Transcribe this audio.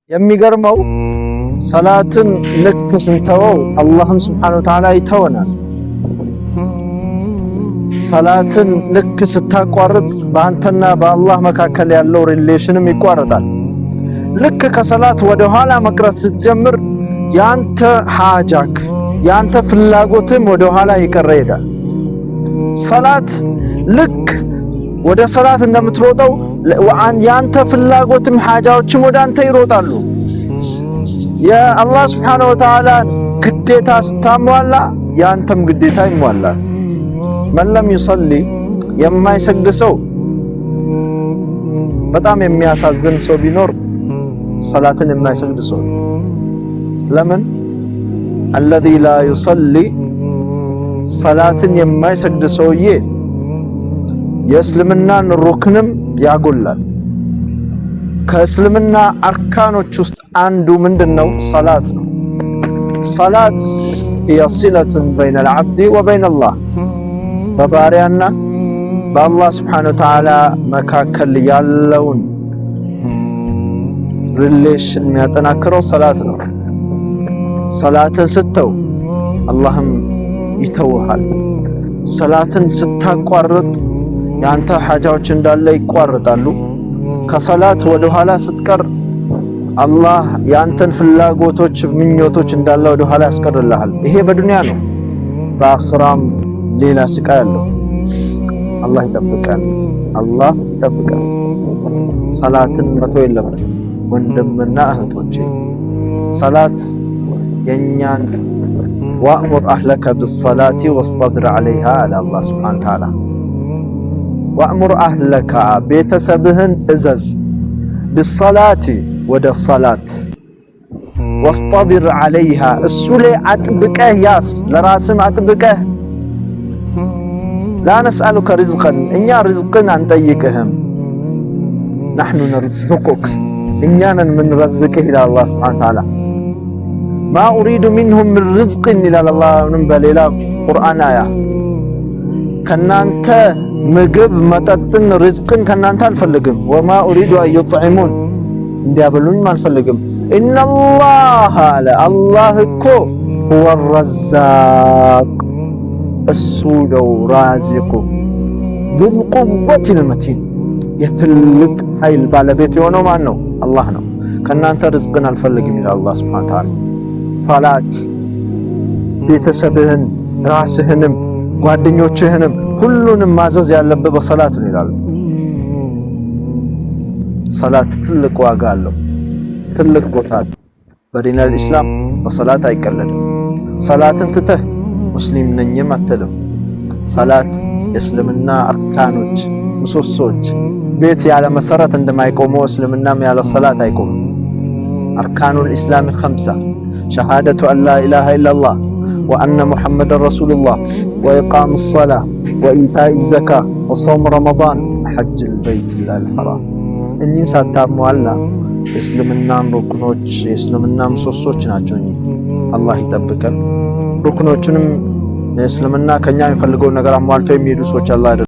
የሚገርመው ሰላትን ልክ ስንተወው አላህም ስብሓነሁ ወተዓላ ይተወናል። ሰላትን ልክ ስታቋርጥ በአንተና በአላህ መካከል ያለው relation ም ይቋረጣል። ልክ ከሰላት ወደ ኋላ መቅረት ስትጀምር ያንተ ሓጃክ ያንተ ፍላጎትም ወደ ኋላ ይቀረ ይሄዳል። ሰላት ልክ ወደ ሰላት እንደምትሮጠው ያንተ ፍላጎትም ሓጃዎችም ወደ አንተ ይሮጣሉ። የአላህ ስብሓነሁ ወተዓላ ግዴታ ስታሟላ ያንተም ግዴታ ይሟላል። من لم يصل የማይሰግድ ሰው በጣም የሚያሳዝን ሰው ቢኖር ሰላትን የማይሰግድ ሰው። ለምን? الذي لا يصلي ሰላትን የማይሰግድ ሰውዬ የእስልምናን ሩክንም ያጎላል። ከእስልምና አርካኖች ውስጥ አንዱ ምንድነው? ሰላት ነው። ሰላት هي صلة بين العبد وبين الله፣ በባሪያና በአላህ ስብሓነሁ ወተዓላ መካከል ያለውን relation የሚያጠናክረው ሰላት ነው። ሰላትን ስተው አላህም ይተውሃል። ሰላትን ስታቋርጥ የአንተ ሓጃዎች እንዳለ ይቋርጣሉ። ከሰላት ወደ ኋላ ስትቀር አላህ የአንተን ፍላጎቶች፣ ምኞቶች እንዳለ ወደ ኋላ ያስቀርልሃል። ይሄ በዱንያ ነው። በአኽራም ሌላ ስቃይ አለው። አላህ ይጠብቀን፣ አላህ ይጠብቀን። ሰላትን መተው የለብንም ወንድምና እህቶቼ። ሰላት የኛን وأمر أهلك بالصلاة واصطبر عليها አለ አላህ ስብሐነ ወተዓላ። وأمر أهلك ቤተሰብህን እዘዝ፣ بالصلاة ወደ ሰላት፣ واصطبر عليها እሱ ላይ አጥብቀህ ያዝ፣ ለራስም አጥብቀህ። لا نسألك رزقا እኛ ርዝቅን አንጠይቅህም፣ نحن نرزقك እኛ ነን የምንረዝቅህ ይላል አላህ ስብሐነ ወተዓላ። ما أريد منهم من رزق ይላል አላህ በሌላ ቁርአን አያ። ከናንተ ምግብ መጠጥን ርዝቅን ከናንተ አልፈልግም። وما أريد أن يطعمون እንዲያበሉኝም አልፈልግም። إن الله አለ አላህ እኮ هو الرزاق እሱ ነው ራዚቁ፣ ذو القوة المتين የትልቅ ኃይል ባለቤት የሆነው ማን ነው? አላህ ነው። ከናንተ ርዝቅን አልፈልግም ይላል አላህ ሱብሓነሁ ወተዓላ። ሰላት ቤተሰብህን ራስህንም ጓደኞችህንም ሁሉንም ማዘዝ ያለብህ በሰላት ነው ይላሉ። ሰላት ትልቅ ዋጋ አለው፣ ትልቅ ቦታ አለው። በዲነል ኢስላም በሰላት አይቀለድም። ሰላትን ትተህ ሙስሊም ነኝም አትልም። ሰላት የእስልምና አርካኖች ምሰሶች፣ ቤት ያለ መሰረት እንደማይቆመው እስልምናም ያለ ሰላት አይቆምም። أركان الإسلام خمسة: شهادة أن لا إله إلا الله وأن محمدا رسول الله وإقام الصلاة وإيتاء الزكاة وصوم رمضان حج البيت الله الحرام። እኚህን ሳታሟላ የእስልምናን ሩክኖች የእስልምና ምሰሶች ናቸው እኚህ። አላህ ይጠብቀን። ሩክኖቹንም የእስልምና ከኛ የሚፈልገውን ነገር አሟልተው የሚሄዱ ሰዎች አላህ።